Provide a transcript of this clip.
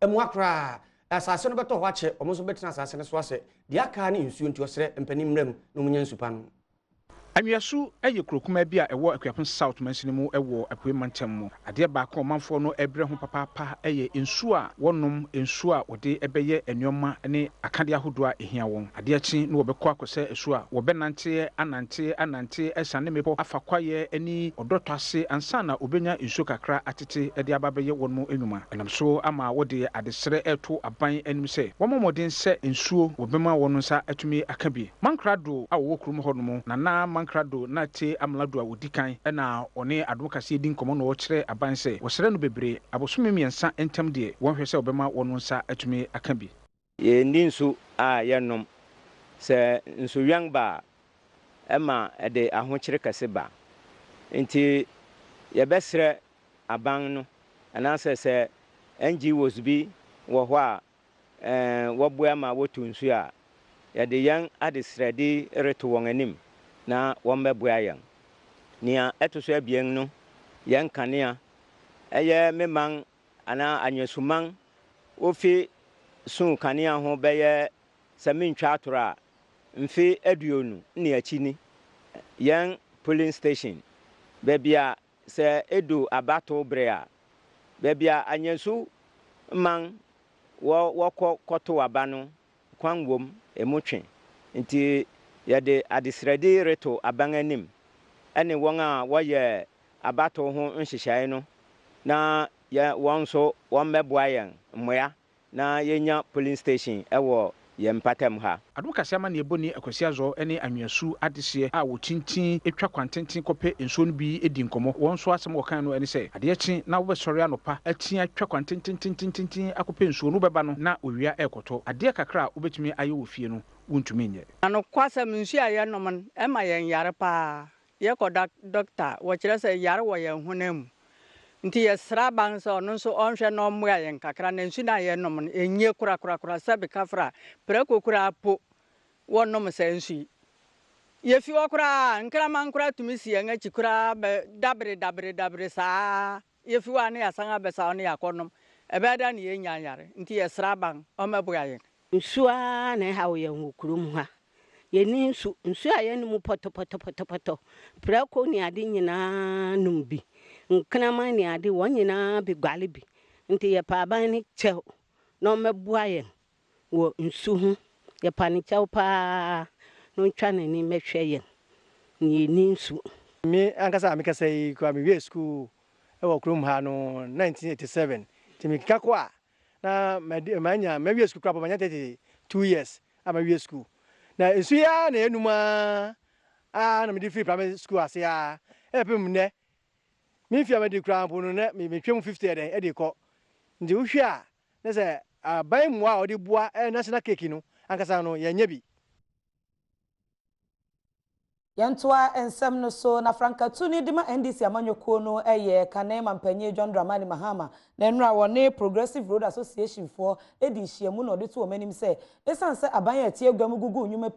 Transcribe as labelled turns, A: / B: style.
A: Ɛmmoa koraa. Asase no bɛtɔ hɔ akyɛ, wɔn nso bɛtena asase no so asɛ. Deɛ aka ne nsuo nti ɔsrɛ mpanin mmra mu na wɔnya nsu pa nom.
B: Anweasu yɛ kuro kumaa bi a ɛwɔ Akuapem South mansini mu wɔ Apuei Mantam mu. Adeɛ baako a ɔmanfoɔ no brɛ ho papaapa yɛ nsuo a wɔnom, nsuo a wɔde bɛyɛ nnoɔma ne akadeɛ ahodoɔ a ɛhia wɔn. Adeɛ kye na wɔbɛkɔ akɔsɛ asuo a, wɔbɛnante anante anante asiane mmepɔ afa kwaeɛ ne ɔdɔtɔ ase ansa na wɔbɛnya nsuo kakra atete de aba abɛyɛ wɔn nnwuma. Ɛnam so ama wɔde adesrɛ reto aban anim sɛ wɔmmɔ mmɔden sɛ nsuo wɔbɛma wɔn nsa atumi aka bi. Mankrado a ɔwɔ kurom hɔ nom, Nana Mankrado Nartey Amlado a ɔdi kan na ɔne Adom Kaseɛ di nkɔmmɔ na ɔkyerɛ aban sɛ wɔsrɛ no bebree, abosome mmiɛnsa ntam deɛ wɔnhwɛ sɛ wɔbɛma wɔn nsa atumi aka bi.
C: Yɛnni nsu a yɛnom. Sɛ nsuwɛn ba a, ɛma ɛde ahokyere kɛse ba. Enti yɛbɛsrɛ aban no anaasɛ sɛ NGOs bi wɔ hɔ a wɔboa ma wotu nsu a, yɛde yɛn adesrɛde reto wɔn anim na wɔmmɛboa yɛn. Nea ɛto so abien no, yɛn kanea. Ɛyɛ me man anaa Anwesuman wofi suu kanea ho bɛyɛ, sɛ mintwa atoro a, mfe 20 ne akyi ni. Yɛn polling station, baabi a sɛ edu abatow bere a, baabi a Anyansu man wɔ wɔkɔ kɔtow aba no, kwan wom, emu twe. Nti yɛde adesrɛde reto aban anim ne wɔn a wɔyɛ abatow ho nhyehyɛe no na yɛ wɔn nso wɔmmɛboa yɛn mmoa na yɛnya polling station wɔ yɛn mpatam ha.
B: Adom Kaseɛ amanneɛbɔni Akwasi Azor ne Anweasu adehyeɛ a wɔkyinkyin twa kwantenten kɔpɛ nsuo no bi di nkɔmmɔ. Wɔn nso asɛm a wɔkae no ne sɛ, adeɛ kye na wobɛsɔre anɔpa atia twa kwantententententen akɔpɛ nsuo no, wobɛba no na owia rekɔtɔ. Adeɛ kakra a wobɛtumi ayɛ wɔ fie no, wontumi nyɛ.
D: Na nokwasɛm, nsu a yɛnom no, ɛma yɛn yare paa. Yɛkɔ dɔkta a, wɔkyerɛ sɛ yare wɔ yɛn honam mu. Nti yɛsrɛ aban sɛ ɔno nso ɔnhwɛ na ɔmmoa yɛn kakra na nsu no a yɛnom no, ɛnnye korakorakora. Sɛbe kafra, prako koraa po wɔnnom saa nsu yi. Yɛfi hɔ koraa a, nkraman koraa tumi si yɛn akyi koraa bɛ dabere dabere dabere saa. Yɛfi hɔ a na yɛasan abɛsaw na yɛakɔnom. Ɛbɛyɛ dɛn na yɛnnya nyare? Nti yɛsrɛ aban ɔmmɛboa yɛn.
E: Nsuo ara na ɛhaw yɛn wɔ kurom ha. Yɛnni nsu. Nsuo a yɛnom pɔtɔpɔtɔpɔtɔpɔtɔ. Prako ne ade nyinaa nom bi. Nkraman ne ade, wɔn nyinaa bɛguare bi. Nti yɛpɛ aban no kyɛw na ɔmmɛboa yɛn wɔ nsu ho. Yɛpa no kyɛw pa ara na ɔntwa n'ani mmɛhwɛ yɛn na yɛnni nsu.
F: Me ankasa a mekasa yi koraa mewiee sukuu wɔ kurom ha no 1987 nti mekeka kɔ a na manya mawie sukuu koraa mpo manya 32 years a mawie sukuu na nsu yi ara na yɛnum ara ara na mede firi primary school ase ara ɛbɛpem nnɛ me mfe a madi koraa mpo no na metwa mu 50 ɛdɛn ɛde kɔ nti wohwɛ a na sɛ aban mmoa a wɔde boa national cake no ankasa no yɛnyɛ bi.
G: Yɛntoa nsɛm no so, na frankatuni de ma NDC amanyɔkuo no yɛ kane mampanyin John Dramani Mahama na nnora wɔne Progressive Road Association foɔ di nhyiamu na ɔde to wɔn anim sɛ esiane sɛ aban a ɛte agua mu gugu nnwuma pii